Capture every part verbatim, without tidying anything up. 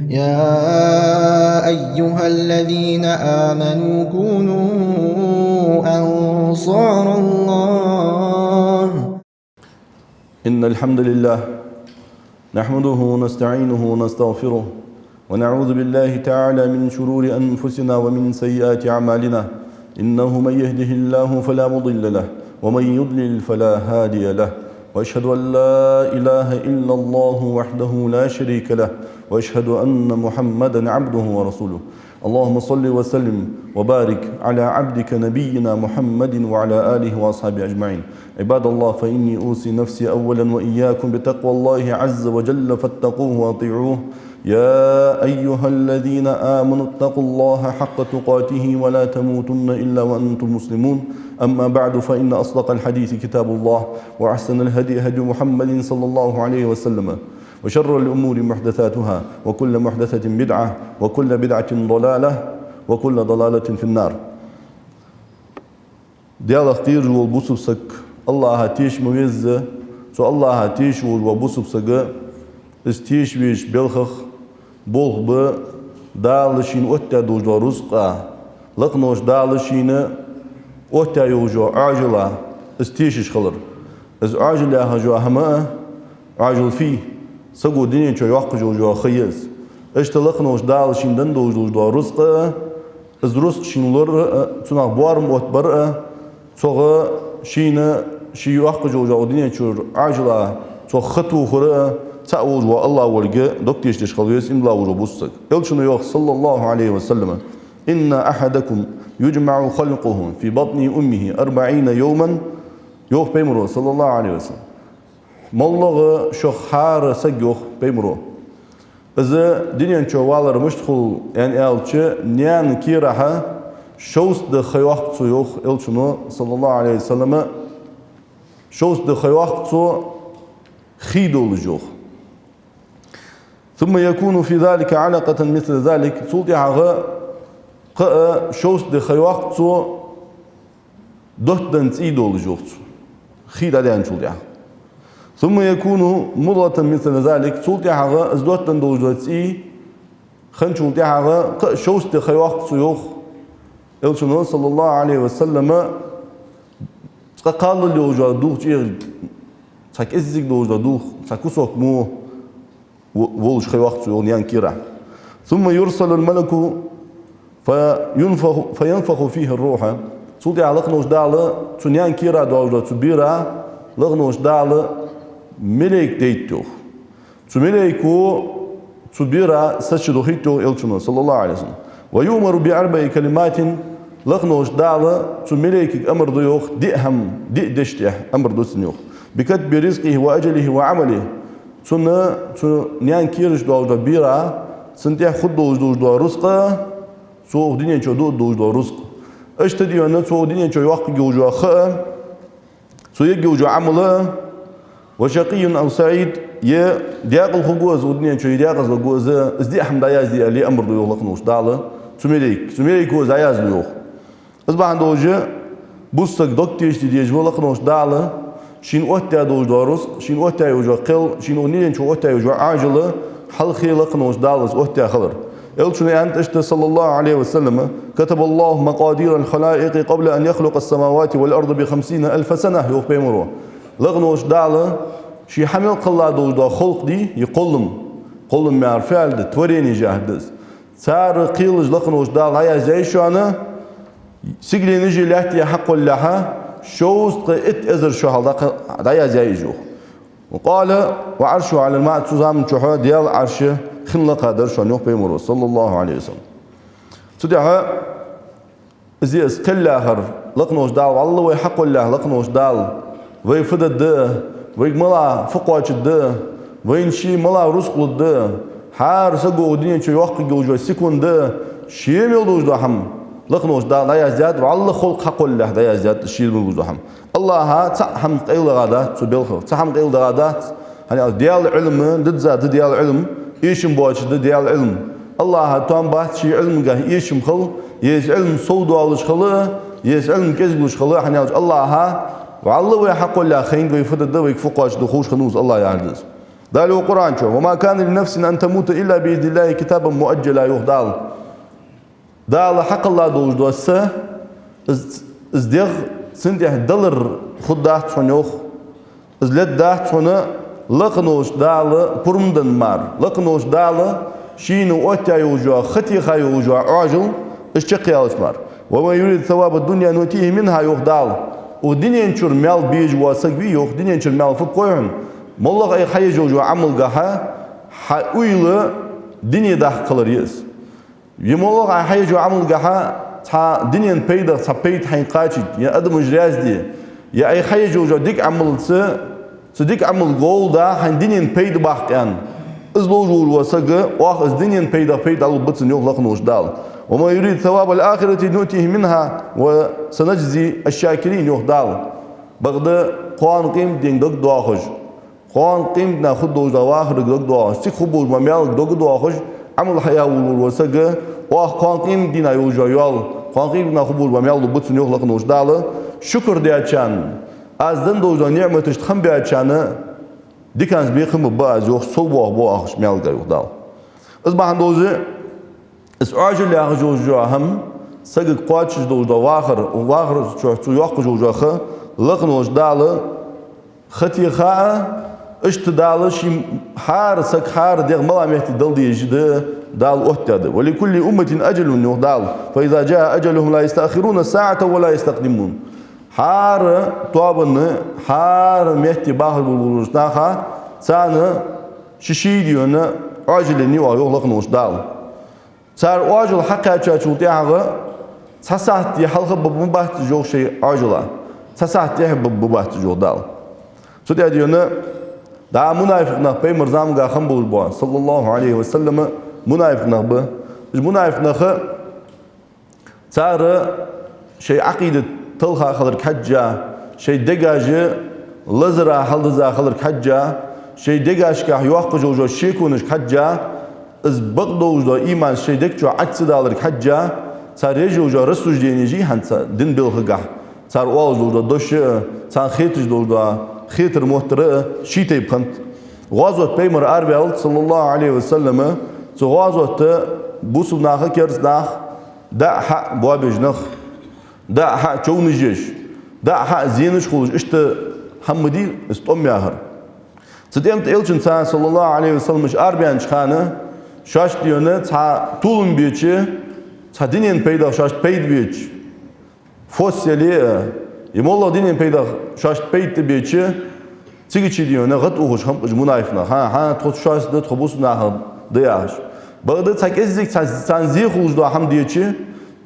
يا أيها الذين آمنوا كونوا أنصار الله. إن الحمد لله نحمده ونستعينه ونستغفره، ونعوذ بالله تعالى من شرور أنفسنا ومن سيئات أعمالنا. إنه من يهده الله فلا مضل له، ومن يضلل فلا هادي له. وأشهد أن لا إله إلا الله وحده لا شريك له، وأشهد أن محمدا عبده ورسوله. اللهم صل وسلم وبارك على عبدك نبينا محمد وعلى آله وأصحابه أجمعين. عباد الله، فإني أوصي نفسي أولا وإياكم بتقوى الله عز وجل فاتقوه وأطيعوه. يا أيها الذين آمنوا اتقوا الله حق تقاته ولا تموتن إلا وأنتم مسلمون. أما بعد، فإن أصدق الحديث كتاب الله، وأحسن الهدي هدي محمد صلى الله عليه وسلم، وشر الأمور محدثاتها، وكل محدثة بدعة، وكل بدعة ضلالة، وكل ضلالة في النار. Даьлах кхераш вола бусалба саг, АллахӀа теша ма везза, цу АллахӀа теша волаш вола бусалба саг, из теша везача балхах болх ба Дала шийна оттадаь долаш дола рузкъа, лакхаволча Дала шийна оттадаь йолаш йола Ӏоажал, из тешаш хилар. Из Ӏоажал яхаш йола хӀама а, Ӏоажал фуй, саго дунен чу йоаккхаш йолаш йола ха я из. Иштта лакхаволча Дала шийна денна долаш дола рузкъа а, из рузкъа шийна лора а, цунах боарам оттабара а, цох шийна ше йоаккхаш йолаш йола дунен чура Ӏоажал, цох ха тохар а цаӀ волаш вола АллахӀ волга дог тешдеш хила веза иман дилла волаш вола бусалба саг. Элчано йоах, صلى الله عليه وسلم: إن أحدكم يجمع خلقه في بطن أمه أربعين يوما, йоах Пайхамаро, صلى الله عليه وسلم. МоллагӀа шох хӀара саг, йоах Пайхамаро, из дунен чу валар мишта хул аьнна аьлча, наьна кера тӀа шовзткъа ди ха йоаккх цо, йоах Элчано, صلى الله عليه وسلم, шовзткъа ди ха йоаккх цо хий долаш, йоах. ثم يكون في ذلك علقة مثل ذلك. Цул тӀехьагӀа кхы а шовзткъа ди ха йоаккх цо доттаденна цӀий долаш, йоах цо, хий дӀадаьнначул тӀехьагӀа. ثم يكون مضغة مثل ذلك. Цул тӀехьагӀа из доттаденна долаш дола цӀий хинначул тӀехьагӀа кхы а шовзткъа ди ха йоаккх цо, йоах Элчано, صلى الله عليه وسلم, цкъа кхаллал йолаш йола дулх чӀегӀа, цхьа кӀеззига долаш дола дулх, цхьа кусок во во-, волаш ха йоаккх цо, йоах, наьна кера тӀа. ثم يرسل الملك فينفخ، فينفخ فيه الروح. Цул тӀехьагӀа лакхаволча Дала цу наьна кера тӀа долаш дола цу бера, лакхаволча Дала малейк дайт, йоах. Цу малейко цу бера са чудохийт, йоах Элчано, صلى الله عليه وسلم. ويؤمر بأربع كلمات. Лакхаволча Дала цу малейкага амар ду, йоах, диъ хӀама, диъ дешаш тӀа амар ду цунна, йоах. بكتب رزقه وأجله وعمله. Цунна, цу наьна кера тӀа долаш долча бера, цунна тӀа хургдолаш долаш дола рузкъа, цо укх дунен чу дуаргдолаш дола рузкъа. Иштта да аьнна, цо укх дунен чу йоаккхаргйолаш йола ха а, цо ергйолаш йола Ӏамал а, وشقي أو سعيد, е даькъала хургва из укх дунен чу, е даькъаза варгва из, из диъ хӀама дӀаязде аьнна амар ду, йоах, лакхаволча Дала цу малейка. Цу малейко из дӀаязду, йоах. Из бахьан долаш бусалба саг дог тешде дезаш ва лакхаволча Дала шийна оттадаь долаш дола рузкъа, шийна оттадаь йолаш йола кхел, шийна укх дунен чу оттадаь йолаш йола Ӏоажал хьалххе лакхаволча Дала из оттадаь хилар. Элчано аьннад иштта, صلى الله عليه وسلم: كتب الله مقادير الخلائق قبل أن يخلق السماوات والأرض بخمسين ألف سنة, йоах Пайхамаро. Лакхаволча Дала ше хьа мел кхелла долаш дола халкъ дий, е кхоллам, кхоллам яхар фиӀл да, творени яхар да из. Цар кхелаш лакхаволча Дала дӀаяздаьд шоана, сигаленаши лаьттеи хьакхоллалехьа, шовзткъа итт эзар шу хьалха дӀакха-, дӀаяздаьд уж, йоах. وقال: وعرشه على الماء. Цу заман чухь Даьла Ӏарш хин лакха дар шоана, йоах Пайхамаро, صلى الله عليه وسلم. Цул тӀехьагӀа из, из кхел яхар, лакхаволча Дала, валлахӀи, вай хьакхоллалехьа лакхаволча Дала вай фу дергда, вайга малагӀа фу кхоачаргда, вайна ше малагӀа рузкъа лургда, хӀара саго укх дунен чу йоаккхаргйолаш йола секунда, ше мел долаш дола хӀама лакхаволча Дала дӀаяздаьд, валлахӀи, халкъ хьакхоллалехьа дӀаяздаьд ше мел долаш дола хӀама. АллахӀа цхьа хӀама къайлагӀа дац цу балхах, цхьа хӀама къайладаьгӀа дац. ХӀана аьлча Даьла Ӏилма дизза да, Даьла Ӏилма эшам боацаш да Даьла Ӏилма. АллахӀа тоам бац ший Ӏилмагахьа эшам хила, е из Ӏилма сов доалаш хила, е из Ӏилма кӀезиглуш хила, хӀана аьлча АллахӀа, валлахӀи, вай хьакхоллалехьа хайнга вай фу дергда, вайга фу кхоачаргда ховш хиннав из АллахӀ, яхар да из. Дала йоах Къуръан чу: «وما كان لنفس أن تموت إلا بإذن الله كتابا مؤجلا», йоах Дала. Дала хьакхелла долаш дола са, из, из дегӀ цунна тӀехьа далар хургдац хьона, йоах. Из лергдац хьона, лакха волча Дала пурам денна мара. Лакха волча Дала шийна оттаяь йолаш йола, ха техха йолаш йола Ӏоажал, из чакхъяллалца мара. «ومن يرد ثواب الدنيا نؤته منها», йоах Дала. Укх дунен чура маьл безаш вола саг вий, йоах, дунен чура маьл фу кхой хьона? МоллагӀа айха хьаеш йолаш йола Ӏамалгахьа хьа уйла дуне дахка хилар я из. Е моллагӀа хьаеш йолча Ӏамалгахьа цхьа дунен пайдах цхьа пайда хьайна кхачийта, е адамаш раьза де, е айха хьаеш йолча дика Ӏамалца, цу дика Ӏамалга гӀолла да хьайна дунен пайда баккха аьнна. Из ловш волаш вола саг, оаха из дунен пайдах пайда дӀалургба цунна, йоах лакха волча Дала. «ومن يرد ثواب الآخرة نؤته منها وسنجزي الشاكرين», йоах Дала. Бакъда кхоана къематденга дог доахаш, кхоана къематдийнахьа хургдолаш дола вахарга дог доахаш, цига хургболаш бола маьлага дог доахаш, Ӏамал хьаеш волаш вола саг, оаха кхоана къематдийнахьа йолаш йола йоал, кхоана къематдийнахьа хургболаш бола маьл лургба цунна, йоах лакха волча Дала, шукр даьчарна, аз денна долаш дола ниӀматашта хам баьчарна диканца бекхам бергба аз, йоах, сов боахаргба оаха уж маьлага, йоах Дала. Из бахьан долаш, из Ӏоажал яхаш йолаш йола хӀама, сагага кхоачаш долаш дола вахар, вахар чу цо йоаккхаш йолаш йола ха, лакха волча Дала ха техха а, иштта Дала ший хӀара саг, хӀара дегӀ мел а метте дала дезаш да, Дала оттадаь да. «ولكل أمة أجل», йоах Дала. «فإذا جاء أجلهم لا يستأخرون ساعة ولا يستقدمون». ХӀара тоабанна, хӀара метте бахаш болаш болча наха, царна ший-ший дийна Ӏоажал еннай оаха, йоах лакха волча Дала. Цар Ӏоажал хьакхаьчачул тӀехьагӀа цхьа сахьате хьалха бергбац уж, йоах, шоай Ӏоажала. Цхьа сахьате тӀехьа бергбац уж, йоах Дала. Цу тӀа дийна, да, мунафикъ нах пайхамара заманга хинна болаш ба, صلى الله عليه وسلم, мунафикъ нах ба. Уж мунафикъ нах, цар шоай Ӏакъида талха хиларга хьежжа, шоай дегаш лазара хьалдиза хиларга хьежжа, шоай дегашка йоаккхаш йолаш йола шеконашка хьежжа, из бакъдолаш дола иман шоай дега чу Ӏад ца даларга хьежжа, цар еш йолаш йола рассужденеш я хӀанз цу дина балхагахьа. Цар оалаш долаш дола дош а, царна хеташ долаш дола хетар-моттар а ший тайпа хиннад. ГӀазота пайхамар араваьннав, صلى الله عليه وسلم, цу гӀазота бусалба нах а, керста нах а, даа хьа боабеш нах, даа хьа човнаш еш, даа хьа зенаш хулаш, иштта хӀама дий из тӀом яхар. Цу тӀема тӀа Элчанца, صلى الله عليه وسلم, уж арабаьннача хана, шоашта дийна цхьа толам беча, цхьа дунен пайдах шоашта пайда беча, фос яле а, е моллагӀа дунен пайдах шоашта пайда тӀабеча, цига чу дийна гӀад ухаш хиннаб уж мунафикъ нах. ХӀа, хӀа, тхо шоашта да, тхо бусалба нахах да яхаш. Бакъда цхьа кӀеззига цхьа, царна зе хулаш дола хӀама деча,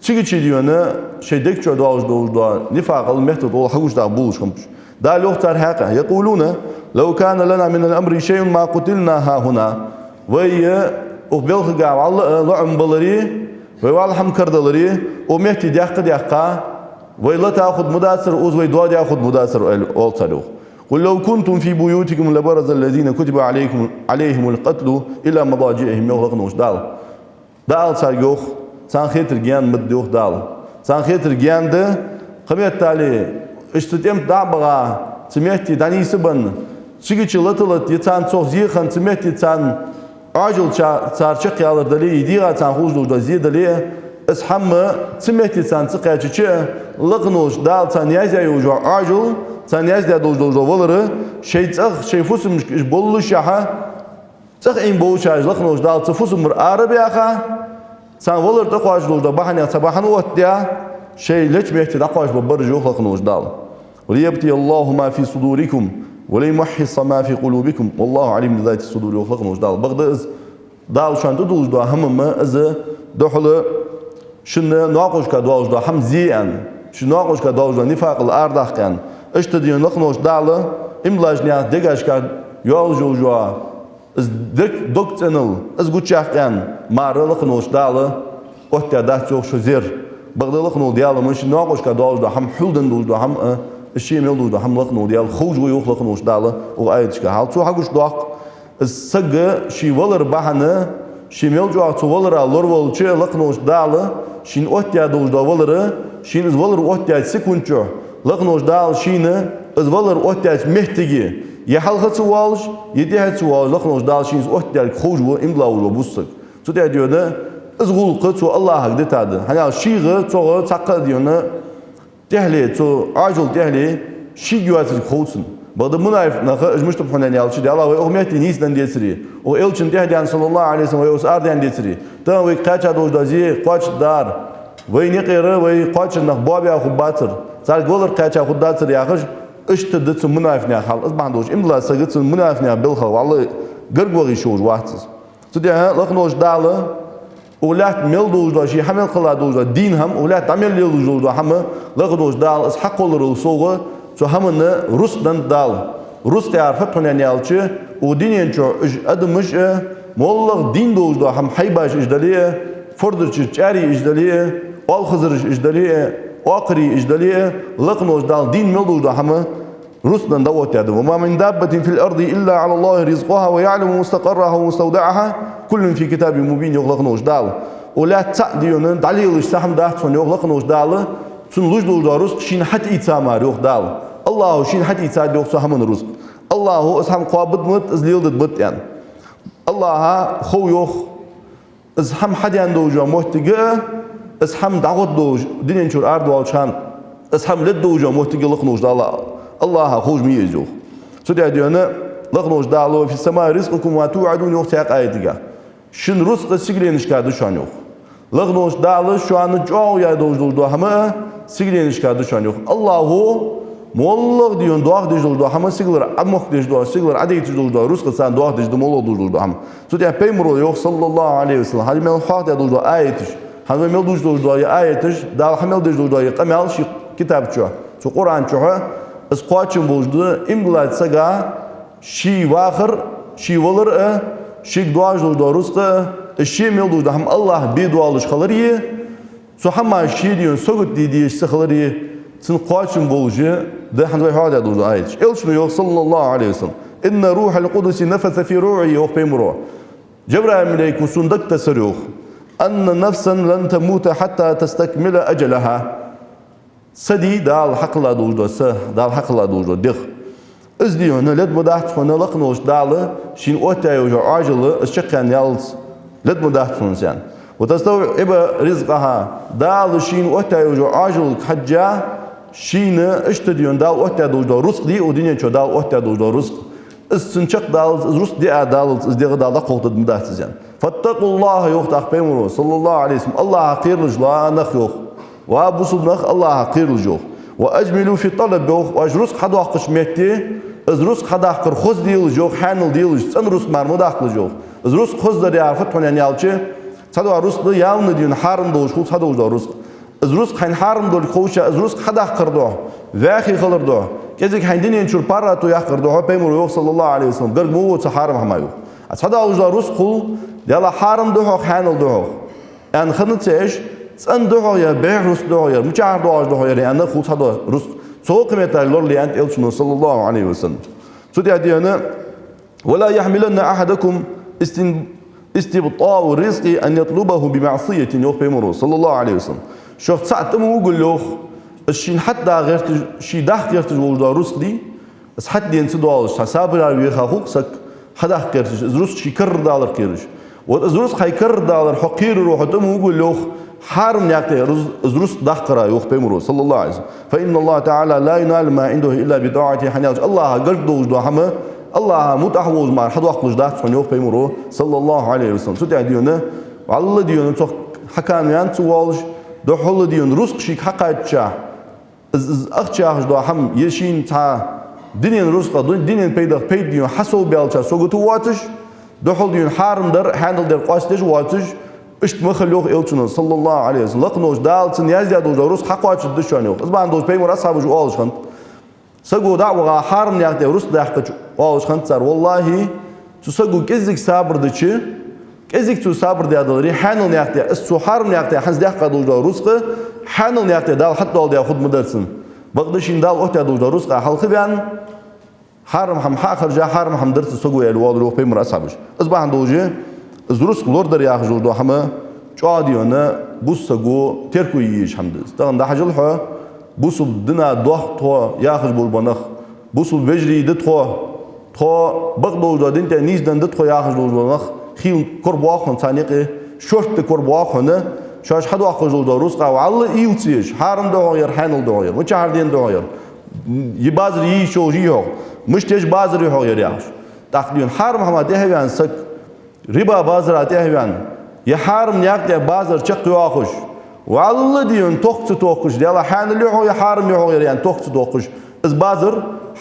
цига чу дийна шоай дега чу долаш долаш дола нифакъал мехтаргдола хьагучадаккха болаш хиннаб уж. Дала йоах цар хьакъехьа: «يقولون لو كان لنا من الأمر شيء ما قتلنا هاهنا». Вай укх балхагахьа вӀалла а лоӀам баларе, вай вӀалла хӀама карадаларе, укх метте даьккха а даьккха, вай лата хургда ма дацар, укхаза вай доадаь хургда ма дацар, аьле, оал цар, йоах. «قل لو كنتم في بيوتكم لبرز الذين كتب عليكم، عليهم القتل إلى مضاجعهم», йоах лакха волча Дала. Даа ала царга, йоах, царна хетар гаьна ма да, йоах Дала. Царна хетар гаьна да, кхыметтел иштта тӀема тӀа дӀа а баха, цу метте дӀанийсбенна, цига чу лата-лата, е царна цох зе хинна, цу метте царна Ӏоажал ца-, цар чакхъялар дале, е дегӀа царна хулаш долаш дола зе дале, из хӀама цу метте царна ца кхаьчача а, лакха волча Дала царна яздаь йолаш йола Ӏоажал, царна яздаь долаш дола валар, шоай цӀагӀа, шоай фусамашка уж боллашехьа, цӀагӀа Ӏийна болча уж, лакха волча Дала цу фусамара ара а баьха, царна валар тӀакхоачаш долаш дола бахьанех цхьа бахьан оттадаь, шоай леча метте дӀакхоачаш баргбар уж, йоах лакха волча Дала. «ليبتلي الله ما في صدوركم وليمحص ما في قلوبكم والله عليم بذات الصدور», йоах лакха волча Дала. Бакъда из Дала шоана тӀадуллаш дола хӀама-м из духьала шун наькъашка долаш дола хӀама зе аьнна, шун наькъашка долаш дола нифакъал арадаккха аьнна. Иштта дийна лакха волча Дала имлажнаьха дегашка йолаш йолаш йола из дег, дог цӀенал, из гучаяккха аьнна, мара лакха волча Дала оттадаь дац, йоах, шо зер. Бакъда лакха волча Дала-м ший наькъашка долаш дола хӀама, хьулденна долаш дола хӀама а, из ше мел долаш дола хӀама лакха волча Дала ховш ва, йоах лакха волча Дала укх аяташка. Хьал цо хьагучадоаккх, из саг ший валара бахьан, ше мел чӀоагӀа цу валара лоравелча, лакха волча Дала шийна оттадаь долаш дола валар, шийна из валар оттадаьча секунд чу, лакха волча Дала шийна из валар оттадаьча моттиге Е хьалха ца воалаш, е тӀехьа ца воалаш, лакха волча Дала шийна из оттадаьр ховш ва, иман дилла вола бусалба саг. Цу тӀа дийна, из гӀулакх цо АллахӀага дита да. ХӀана аьлча шийга, цох цхьаккха а дийна, тӀехьале, цу Ӏоажала тӀехьале, шийга йоацилга хов цунна. Бакъда мунафикъ нах, уж мишта ба хьона аьлча, Дала вай укх метте нийсденна децаре, укх Элчанна тӀехьа даьнна, саллаллахӀу Ӏалайхи ва саллам, вай укхаза арадаьнна децаре, тахан вайга кхаьча долаш дола зе кхоачаргдар, вай наькъара вай кхоачара нах боабаь хургбацар, царга валар кхаьча хургдацар яхаш, иштта да цу мунафикъ наьха хьал. Из бахьан долаш, иман дилла саг цу мунафикъ наьха белхах, валлахӀи, гарга ваха йиш йолаш вац из. Цу тӀа лакха волча Дала укх лаьтта мел долаш дола, ший хьа мел кхелла долаш дола дин хӀама, укх лаьтта дӀа мел лелаш долаш дола хӀама, лакха волча Дала из хьакхолларал совгӀа, цу хӀаманна рузкъ деннад Дала. Рузкъ яхар фуд хьона аьлча, укх дунен чу уж адамаш а, моллагӀа дийна долаш дола хӀама, хьайбаш уж дале а, фордачаш, чӀари уж дале а, оалхазараш уж дале а, оакхари уж дале а, лакха волча Дала дийна мел долаш дола хӀама, рузкъ денна дӀаоттадаьд. وما من دابة في الأرض إلا على الله رزقها ويعلم مستقرها ومستودعها كل في كتاب مبين, йоах лакха волча Дала. Укх лаьтта цхьа а дийна дӀалелаш цхьа хӀама дац хьона, йоах лакха волча Дала, цунна луш долаш дола рузкъ шийна хьатӀаийца мара, йоах Дала. АллахӀа шийна хьатӀаийцад, йоах, цу хӀаман рузкъ. АллахӀа из хӀама кхоабаргбат, из леладаргбат аьнна. АллахӀа хов, йоах, из хӀама хьадаьнна долаш йола моттиг а, из хӀама дӀагӀоргдолаш, дунен чура арадоалача хана, из хӀама лергдолаш йола моттиг а лакха волча Дала, АллахӀа ховш ма йий из, йоах. Цу тӀа дийна, лакха волча Дала: «وفي السماء رزقكم وما توعدون», йоах цхьаькха аятагахь. Шун рузкъа сигаленашка да шоана, йоах. Лакха волча Дала шоана чӀоагӀо яь долаш дола хӀама а сигаленашка да шоана, йоах. АллахӀа моллагӀа дийна доаха дезаш долаш дола хӀама, сигалара Ӏомохкадеш дола, сигалара Ӏодайташ долаш дола рузкъа царна доаха дезаш да, моллагӀа долаш дола хӀама. Цу тӀа пайхамаро йоах, саллаллахӀу Ӏалайхи ва саллам, хӀанз мел хьоахадаь долаш дола аяташ, хӀанз вай мел дувцаш долаш дола ер аяташ, Дала хьа мел дезаш долаш дола ер къамаьл ший китаба чу, цу Къуръан чу, из кхоачам болаш да иман диллача сага ший вахар, ший валар а, шийга доагӀаш долаш дола рузкъа а, из ше мел долаш дола хӀама АллахӀа бе доаллаш хилари, цу хӀаман ше дийна сагота де дезаш ца хилари, цун кхоачам болаш да хӀанз вай хьоахадаь долаш дола аяташ. Элчано йоах, саллаллахӀу Ӏалайхи ва саллам: «إن روح القدس نفث في روعي», йоах пайхамаро. Жабраил малайко сона дагтессар, йоах: «أن نفسا لن تموت حتى تستكمل أجلها». Са дий, Дала хьакхелла долаш дола са, Дала хьакхелла долаш дола дегӀ, из дийна лерг ма дац хьона, лакха волча Дала шийна оттаяь йолаш йола Ӏоажал, из чакхъяьнна яллалца лерг ма дац хьона, аьнна. «وتستوعب رزقها», Дала шийна оттаяь йолаш йола Ӏоажалга хьежжа, шийна иштта дийна Дала оттадаь долаш дола рузкъ дий, укх дунен чу Дала оттадаь долаш дола рузкъ, из цунна чакхдаллалца, из рузкъ диадаллалца, из дегӀ Дала дӀакхалхаргда ма дац из, аьнна. «فاتقوا الله», йоах тӀаккха пайхамаро, саллаллахӀу Ӏалайхи ва саллам, АллахӀах кхералаш, ва нах, йоах. Ва бусалба нах, АллахӀах кхералаш, йоах. «وأجملوا في الطلب», йоах, оаш рузкъ хьадоаккхача метте, из рузкъ хьадаккхар хоза делаш, йоах, хьаьнал делаш, цӀена рузкъ мара ма даккхалаш, йоах. Из рузкъ хоза дар яхар фуд хьона аьлча, цхьадола рузкъ да явно дийна хьарам долаш хул, цхьадолаш дола рузкъ. Из рузкъ хьайна хьарам долга ховш, из рузкъ хьадаккхар духьа, вӀаьхий хилар духьа, кӀезига хьайна дунен чура паргӀато яккхар духьа, пайхамаро йоах, саллаллахӀу Ӏалайхи ва саллам, гарга ма во цу хьарам хӀаман, йоах. А цхьадола рузкъ хул, Даьла хьарам да хьох, хьаьнал да хьох, аьнна хинна ца Ӏеш, цӀена да хьох ер, бӀеха рузкъ да хьох ер, мичахьара доагӀаш да хьох ер, аьнна хул цхьадола рузкъ. Цу гӀулакха метте лорале, аьннад Элчано, саллаллахӀу Ӏалайхи ва саллам. Цу тӀа дийна: «ولا يحملن أحدكم استن-، استبطاء الرزق أن يطلبه بمعصية», йоах пайхамаро, саллаллахӀу Ӏалайхи ва саллам. Шух цаӀ тӀа ма вугалва, йоах, из шийна хьатӀадаккха гӀерташ, ше даккха гӀерташ волаш дола рузкъ дий, из хьатӀадена ца доалаш, цхьа сабар веха хул-кх саг, хьадаккха гӀерташ, из рузкъ ший карара далар кхераш. Вот из рузкъ хьай карара далар хьо кхераро хьо тӀа ма вугалва, йоах, хьарам наькъа тӀа рузкъ, из рузкъ даккхара, йоах пайхамаро, саллаллахӀу Ӏалайхи ва саллам. «فإن الله تعالى لا ينال ما عنده إلا بطاعته», хӀана аьлча АллахӀа гарга долаш дола хӀама, АллахӀа мутӀахьа волаш мара хьадоаккхалуш дац хьона, йоах пайхамаро, саллаллахӀу Ӏалайхи ва саллам. Цу тӀа дийна, вӀалла дийна цох хьакхаваьнна ца воалаш, духхьал дийна рузкъ шийга хьакхаьчача, из, из ахча яхаш дола хӀама, е шийна цхьа дунен рузкъах, ду-, дунен пайдах пайда дийна хьасовбаьлча сагота воацаш, духхьал дийна хьарам дар, хьаьнал дар къоастадеш воацаш, иштта ма хилва, йоах Элчано, саллаллахӀу Ӏалайхи ва саллам. Лакха волча Дала цунна яздаь долаш дола рузкъ хьакхоачаргда шоана, йоах. Из бахьан долаш пайхамара асхьабаша оалаш хиннад. Саго дӀа а ваха, хьарам наькъа тӀа рузкъ даьккхача, оалаш хиннад цар: «ВаллахӀи, цу саго кӀеззига сабар дича, кӀеззига цо сабар даь даларе, хьаьнал наькъа тӀа, из цо хьарам наькъа тӀа хӀанз даьккха долаш дола рузкъ, хьаьнал наькъа тӀа Дала хьатӀадоаладаь хургма дар цунна. Бакъда шийна Дала оттадаь долаш дола рузкъа хьалхаваьнна, хьарам хӀама хьа а харжа, хьарам хӀама дар цу саго», аьнна, оалар, йоах пайхамара асхьабаша. Из бахьан долаш, из рузкъ лорадар яхаш долаш дола хӀама чӀоагӀа дийна бусалба саго терко е езаш хӀама да из. Тахан дӀахьажал хьо, бусалба дина дох тхо яхаш болаш бола нах, бусалба вежарий да тхо, Тхо бакъдолча дина тӀа нийсденна да тхо яхаш долча нах, хийла корабоагӀа хьона царна юкъе, шортта корабоагӀа хьона, шоаш хьадоаккхаш долча рузкъа вӀалла уйла ца еш, хьарам да хьогӀ ер, хьанал да хьогӀ ер, мичахьара дена да хьогӀ ер, е базар йий шо, йий хьогӀ, мишта еш базар я хьогӀ ер яхаш. ТӀаккха дийна хьарам хӀама тӀехьа ваьнна саг, риба базара тӀехьа ваьнна, е хьарам наькъа тӀа базар чакхйоахаш, вӀалла дийна тохка ца тохкаш, Даьла, хьанал я хьогӀ е хьарам я хьогӀ ер аьнна тохка ца тохкаш, из базар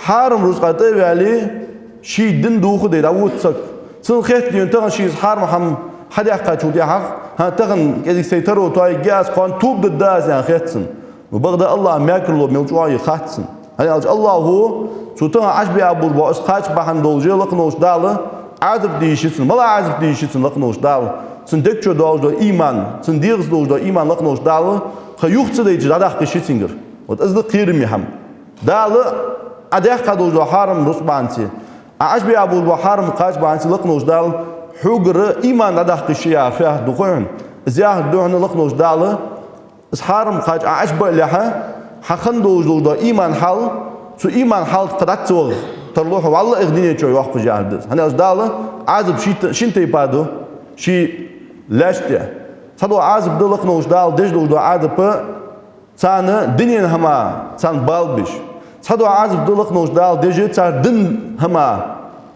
хьарам рузкъа тӀа а ваьле, ший дин духу дей дӀавода саг. Цунна хет дийна тахан ший из хьарам хӀама хьадаьккхачул тӀехьагӀа, хӀа, тахан кӀезига сай таро тоаергья аз, кхоана тоба дергда аз аьнна хет цунна. Ну, бакъда АллахӀа мекарло мел чӀоагӀа я хац цунна. ХӀана аьлча АллахӀа цу тахан Ӏаш бе а бур бо, из кхача бахьан долаш лакха волча Дала Ӏазап де йиш я цунна. МалагӀа Ӏазап де йиш я цунна лакха волча Дала? Цун дег чу долаш дола иман, цун дегӀаца долаш дола иман лакха волча Дала кхы юха ца дайташ дӀадаккха йиш я цунгара. Вот из да кхераме хӀама. Дала Ӏа даьккха долаш дола хьарам рузкъа бахьанца, Ӏа Ӏаш бе а бур бо хьарам кхача бахьанца лакха волча Дала хьогара иман дӀадаккха йиш я яхар фу яхар да хой хьона? Из яхар да хьона лакха волча Дала, из хьарам кхача Ӏа Ӏаш балехьа, хьа хинна долаш долаш дола иман хьал, цу иман хьалца кхы дӀа ца ваха тарлу хьо, вӀалла из дунен чу йоаккхаш яхар да из. ХӀана аьлча Дала Ӏазап ший-, шин тайпара ду, ший лаьшта тӀа. Цхьадола Ӏазап да лакха волча Дала деш долаш дола Ӏазап, царна дунен хӀама царна бала беш. Цхьадола Ӏазап да лакха волча Дала деш цар дин хӀама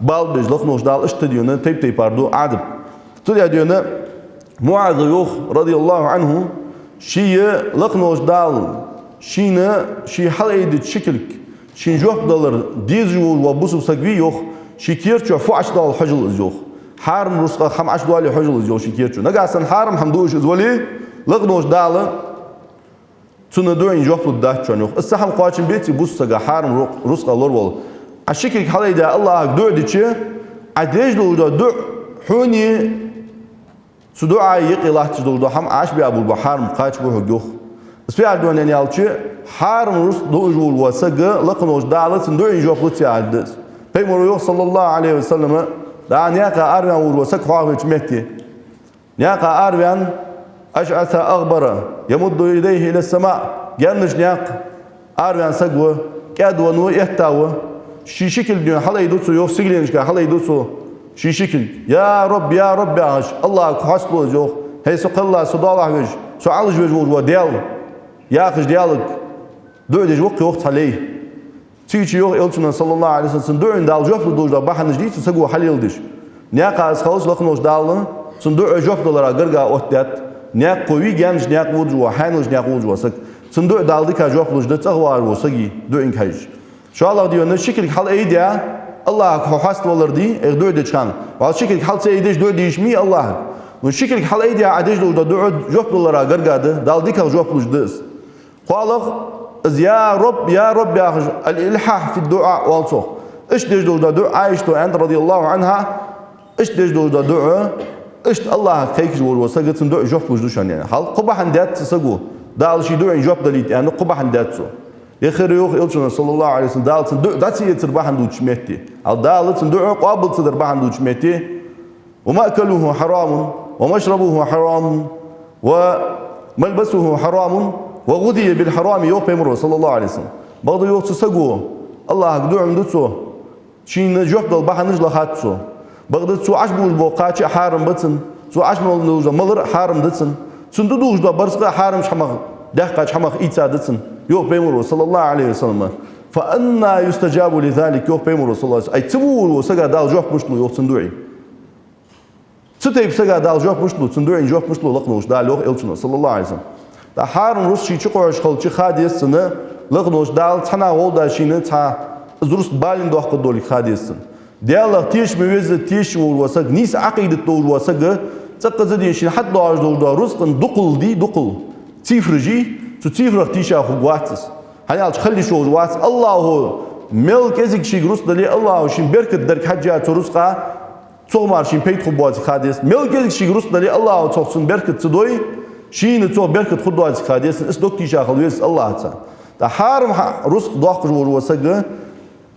бала беш, лакха волча Дала иштта дийна тайп-тайпара ду Ӏазап. Цудухьа дийна МуӀаза йоах, радияллахӀу Ӏанху, ший лакха волча Дала шийна ше хьалаайдича ши кулг, шийна жоп далар дезаш волаш вола бусалба саг вий йоах, ший кер чу фу Ӏаш доал хьожал из йоах. Хьарам рузкъах хӀама Ӏаш доалий хьожал из йоах ший кер чу. Нагахьа санна хьарам хӀама дуаш из вале, лакха волча Дала цунна дуӀайна жоп лургдац шоана йоах. Из цхьа хӀама кхоачам беций бусалба сага, хьарам ру-, рузкъа лоравала? Ӏа ши кулг хьалаайдаь АллахӀага дуӀа дича, Ӏа деш долаш дола дуӀа хьона, цу дуӀай юкъе латташ долаш дола хӀама Ӏаш бе а бур бо хьарам кхача бу хьога йоах. Из фу яхар да аьнна аьлча, хьарам рузкъа дуаш волаш вола саг лакха волча Дала цунна дуӀайна жоп лу ца яхар да из. Пайхамара йоах, саллаллахӀу Ӏалайхи ва саллам, дӀа наькъа араваьнна волаш вола саг хьоахавеча метте, наькъа араваьнна, أشعث أغبر يمد يديه إلى السماء, гаьннача наькъа араваьнна саг ва, кӀаьда ва, ну, этта ва, ший ши кулг дийна хьалаайду цо йоах, сигаленашка хьалаайду цо ший ши кулг. «Я Рабб, я Рабб», яхаш, АллахӀага хьоасталу из йоах, хӀей, со кхелла, со доалахьа веш, со Ӏалашвеш волаш вола Даьла, яхаш, Даьлага дуӀа деш ва-кх йоах цхьа лай. Цигача йоах Элчано, саллаллахӀу Ӏалайхи ва саллам, цун дуӀайна Дала жоп лургдолаш дола бахьанаш дий цу саго хьалеладеш? Наькъа из хилча лакха волча Дала цун дуӀа жоп далара гарга оттадаьд. Наькъа кхо вий, гаьннача наькъа водаш вола, хьаьналча наькъа водаш вола саг. Цун дуӀа Дала дика жоп луш да цӀагӀа вагӀаш волча сага дуӀайна хьежача. ШоллагӀа, дийна ши кулг хьалаайдаь, АллахӀага хьо хьоаставалар дий, эх, дуӀа деча хана. ВӀалла ши кулг хьал ца айдеш дуӀа де йиш мий АллахӀага? Ну, ши кулг хьалаайдаь Ӏа деш долаш дола дуӀа жоп далара гарга да, Дала дикагӀа жоп луш да из. КхоалагӀа, из «Я Рабб, я Рабб» яхаш, الإلحاح في الدعاء оал цох. Иштта деш долаш дола дуӀа, Ӏайшата аьннад, радияллахӀу Ӏанха, иштта деш долаш дола дуӀа, иштта АллахӀага кхайкаш волаш вола саг, цун дуӀа жоп луш да шоана аьнна. Хьал кхо бахьан даьд цу саго, Дала ший дуӀайна жоп далийта аьнна, кхо бахьан даьд цо. Яхар йоах Элчано, саллаллахӀу Ӏалайхи ва саллам, Дала цун дуӀа дӀа ца эцара бахьан долча метте. Хьал Дала цун дуӀа къоабал ца дара бахьан долча метте. «ومأكله حرام، ومشربه حرام، وملبسه حرام، وغذي بالحرام», йоах Пайхамара, саллаллахӀу Ӏалайхи ва саллам. Бакъда йоах цу саго, АллахӀага дуӀа ма ду цо, шийна жоп дала бахьанаш лахац цо. Бакъда цо Ӏаш болаш бола кхача а хьарам ба цунна, цо Ӏаш мел долаш дола малар а хьарам да цунна, цунна тӀадувхаш дола барзкъа а хьарамча хӀамах, даьккхача хӀамах ийца да цунна, йоах Пайхамара, саллаллахӀу Ӏалайхи ва саллам. «فأنى يستجاب لذلك», йоах Пайхамара, саллаллахӀу Ӏалайхи ва саллам. Ай, цу ву-, ву сага Дала жоп мишта лу, йоах, цун дуӀайна? Цу тайпа сага Дала жоп мишта лу, цун дуӀайна жоп мишта лу лакха волча Дала, йоах Элчано, саллаллахӀу Ӏалайхи ва саллам. ТӀаккха хьарам рузкъа ший чукхоачаш хилча ха деза цунна, лакха волча Дала цхьаннахьа гӀолла шийна цхьа из рузкъа балийна доаккхаргдолга ха деза цунна. Даьлах тешам бе безза тешаш волаш вола саг, нийса Ӏакъидат долаш вола саг, цӀаккха а дийна шийна хьатӀадоагӀаш долаш дола рузкъан дукхал дий, дукхал цифраш йий, цу цифрах тийша хургвац из. ХӀана аьлча хила йиш йолаш вац. АллахӀа мел кӀезига шийга рузкъа дале, АллахӀа шийна беркат дарга хьежжа цу рузкъа, цох мара шийна пайда хургбоацилга ха деза. Мел кӀезига шийга рузкъа дале, АллахӀа цох цунна беркат ца дой, шийна цох беркат хургдоацилга ха деза. Из дог тийша хила веза АллахӀаца. ТӀаккха хьарам хьа-, рузкъа доаккхаш волаш вола саг,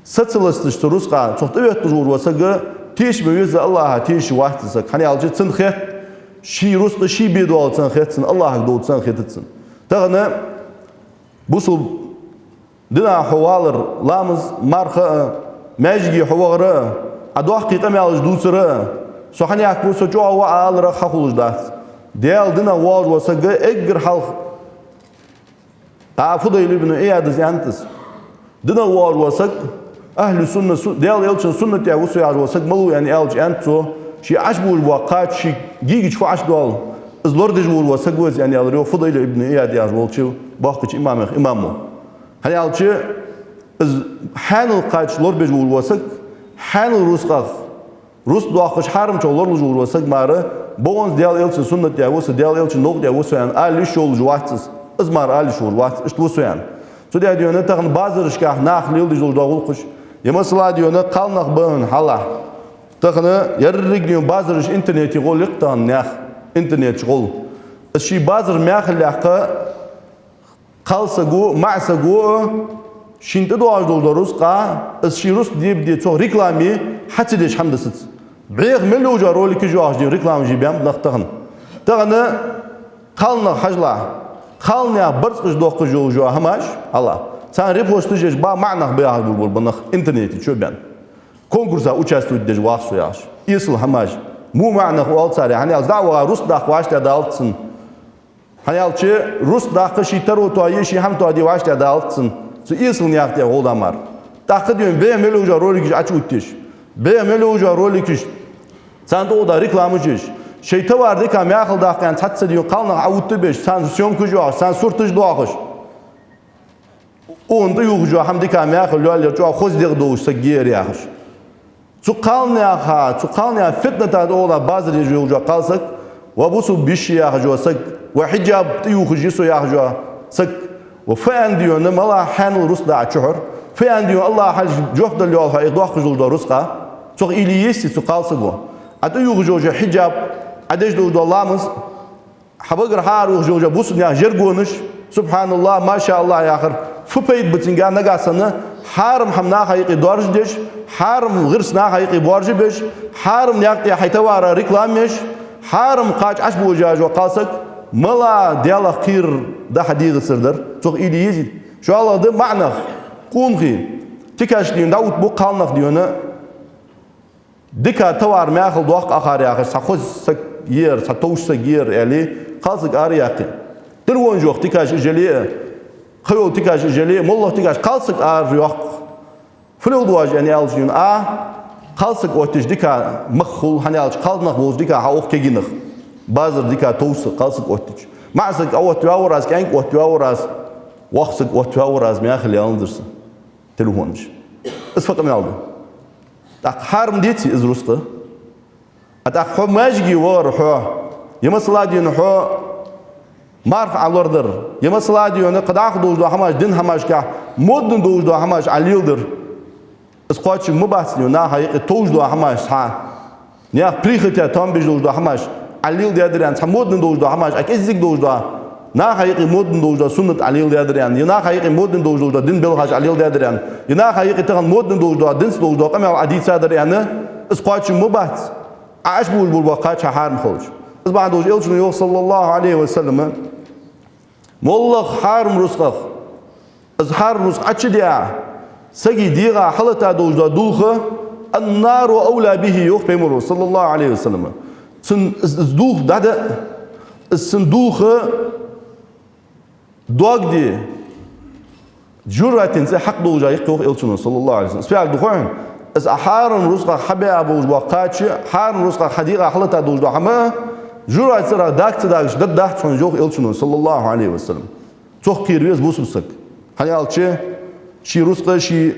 сацаласташ цу рузкъа, цох тӀаветташ волаш вола саг, тешам бе везза АллахӀа тешаш вац из саг. ХӀана аьлча цунна хет, ший рузкъа ше бе доалл цунна хет цунна, АллахӀага довл цунна хетац цунна. Тахан бусалба дина хьо валар, ламаз, марха а, Маьждиге хьо вахар а, Ӏа доккхий къамаьлаш дувцар а, со хьанехк ва, со чӀоагӀа ва Ӏа алар а хьахулаш дац. Даьла динах воагӀаш вола саг эггара хьалха Ӏа Фудайл ибн Ӏияда аьннад из. Динах воагӀаш вола саг, ахьлу сунна, су-, Даьла Элчан суннат тӀа ва со яхаш вола саг малув аьнна аьлча, аьннад цо, ше Ӏаш болаш бола кхача ший гийгача фу Ӏаш доал, из лорадеш волаш вола саг ва из аьнна аьлар йоах Фудайл ибн Ӏияд яхаш волча боккхача имамех имамо. ХӀана аьлча, из хьаьнал кхача лорабеш волаш вола саг, хьаьнал рузкъах, рузкъа доаккхаш хьарамчох лоралуш волаш вола саг мара, бокъонца Даьла Элчан суннат тӀа ва со, Даьла Элчан новкъа тӀа ва со аьнна, ала йиш йолаш вац из. Из мара ала йиш йолаш вац, иштта ва со аьнна. Цудухьа дийна тахан базарашкахь наха леладеш долаш дола гӀулакхаш, е масала дийна кхалнах бахьан хьалахь. Тахан еррига дийна базараш интернете гӀолла я-кх тахан наьха, интернета чу гӀолла. Из ший базар мехаллехь кхалсаго, маӀасаго а, шийна тӀадоагӀаш долаш дола рузкъа, из ший рузкъа дебаде цох реклама хьа ца деш хӀама да саца. Беха мел йолча роликаш йоахаш дийна рекламаш е баьннаб нах тахан. Тахан кхалнах хьажалахь, кхалнаьха барзкъаш доаккхаш йолаш йола хӀамаш, хьалахь, царна репосташ еш ба маӀа нах ба яхаш болаш ба нах интернете чу баьнна. Конкурсах участвовать деш вах со яхаш. Эсала хӀамаш. Во маӀа нах оал царех, хӀана аьлча дӀа а ваха рузкъа даккха вӀаштӀехьадалац цунна. ХӀана аьлча, рузкъа даккха ший таро тоае, ший хӀама тоаде вӀаштӀехьадалац цунна. Цу эсала наькъа тӀа гӀолла ма дар. ТӀаккха дийна беха мел йолаш йола роликаш Ӏочуоттадеш. Беха мел йолаш йола роликаш, царна тӀа гӀолла рекламаш еш. Шоай товар дика мехалдаккха аьнна цхьацца дийна кхалнах Ӏоотта а беш, царна съёмкаш йоахаш, царна сурташ доахаш. Укхунна тӀаювхаш йола хӀама дика мехалла йоалаяр чӀоагӀа хоза дегӀ долаш саг я ер яхаш. Цу кхалнаьха, цу кхалнаьха фитната тӀа гӀолла базар еш йолаш йола кхалсаг, ва бусалба йиш я яхаш йола саг, ва хьиджаб тӀаювхаш я со яхаш йола саг, ва фу аьнна дийна, мала хьаьнал рузкъа да Ӏа чухьара, фу аьнна дийна, АллахӀа хьалхашка жоп дала йоал хьо, э, доаккхаш долаш дола рузкъа, цох уйла е езий цу кхалсаго. Ӏа тӀаювхаш йола хьиджаб, Ӏа деш долаш дола ламаз, хьа багара хьааравоагӀаш йолаш йола бусалба наьха жаргонаш, субхьаналлахӀ, машааллахӀ яхар, фу пайда ба цунга нагахьа санна, хьарам хӀама наха юкъе доаржадеш, хьарам гӀирс наха юкъе боаржабеш, хьарам наькъа тӀа хьай товара реклама еш, хьарам кхача Ӏочубожаш йола кхалсаг, мала Даьлах кхерар да хьа дегӀацара дар, цох уйла е езий. ШоллагӀа да маӀа нах, къонахий, тикаш дийна дӀаоттабу кхалнах дийна, дика товар мехалдоаккх акхар яхаш, цхьа хоза саг я ер, цхьа товш саг я ер, аьле, кхалсаг ара а яьккхе. Телефонаш йоах тикаш уж яле а, кхыйола тикаш уж яле а, моллагӀа тикаш, кхалсаг ара йоаккх. Фу леладу оаш аьнна аьлча дийна, а, кхалсаг оттадеш дика мах хул, хӀана аьлча кхалнах болча дика хьаухаш кегий нах. Базар дика товш кхалсаг оттадеш. МаӀа саг Ӏооттаваьвар аз, кӀаьнк Ӏооттаваьвар аз, воккха саг Ӏооттаваьвар аз, мехалъяьннадар са. Телефонаш. Из фу къамаьл да? ТӀаккха хьарам деций из рузкъа? А тӀаккха хьо маьждиге вахар хьо, е масала дийна хьо марха Ӏолоардар, е масала дийна кхы дӀахо долаш дола хӀамаш, дина хӀамашка модна долаш дола хӀамаш Ӏолеладар. Из кхоачам ма бац дийна, наха юкъе товш дола хӀамаш цхьа. Наьха прихоть тӀа товш долаш дола хӀамаш Ӏолеладаьдар аьнна, цхьа модна долаш дола хӀамаш, а кӀеззига долаш дола, наха юкъе модна долаш дола суннат Ӏолеладаьдар аьнна, е наха юкъе модна долаш дола дина белхаш Ӏолеладаьдар аьнна, е наха юкъе тахан модна долаш дола, динца долаш дола къамаьл Ӏодийцадар аьнна, из кхоачам ма бац, Ӏа Ӏочубожаш бола кхача хьарам хилча. Из бахьан долаш Элчано йоах, саллаллахӀу Ӏалайхи ва саллам, моллагӀа хьарам рузкъах, из хьарам рузкъа Ӏочудиа, сага дегӀа хьалата долаш дола дулх, النار أولى به, йоах Пайхамаро, саллаллахӀу Ӏалайхи ва саллам. Цун из, из дулх дӀада, из цун дулх догде, жожагӀатен цӀи хьакъ долаш я-кх, йоах Элчано, саллаллахӀу Ӏалайхи ва саллам. Из фу яхилга дувц хьона? Из Ӏа хьарам рузкъах хьабаь болаш бола кхача, хьарам рузкъах хьа дегӀа хьалата долаш дола хӀама, жожагӀатен цӀерах даг ца дагаш даргдац хьона, йоах Элчано, саллаллахӀу Ӏалайхи ва саллам. Цох кхера веза бусалба саг. ХӀана аьлча, ший рузкъа, ший